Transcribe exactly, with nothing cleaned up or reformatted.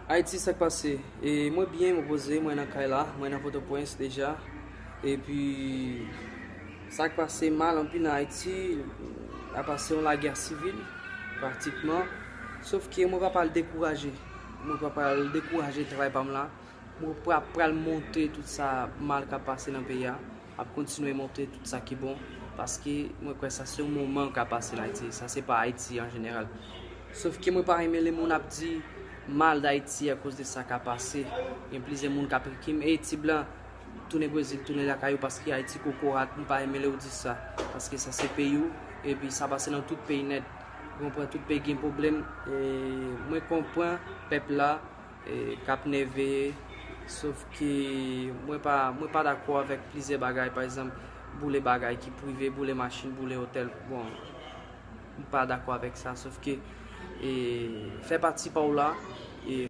Ayiti, sa k pase? E mwen byen, mwen poze, mwen nan kay la, mwen nan Pòtoprens deja. Epi, sa k pase mal anpil nan Ayiti, a pase yon lagè sivil, pratikman. Sof ke mwen pa pral dekouraje. Mwen pa pral dekouraje travay pa m la. Mwen pra-, pral montre tout sa mal k ap pase nan peyi a. M ap kontinye montre tout sa ki bon, paske mwen kwè sa se yon moman k ap pase nan Ayiti. Sa se pa Ayiti an jeneral. Sof ke mwen pa renmen lè moun ap di mal d Ayiti akoz de sa k ap pase. Gen plizyè moun k ap ekri m, "Ey, ti blan, tounen Brezil, tounen lakay ou, paske Ayiti kokorat." Mwen pa renmen lè w di sa, paske sa se peyi w, epi sa pase nan tout peyi nèt. Ou konprann, tout peyi gen pwoblèm. E mwen konprann pèp la, e, k ap nève, sof ke mwen pa, mwen pa dakò avèk plizyè bagay, pa egzanp, boule bagay ki prive, boule machin, boule otèl. Bon, m pa dakò avèk sa, sof ke, e, fè pati pa w la, e,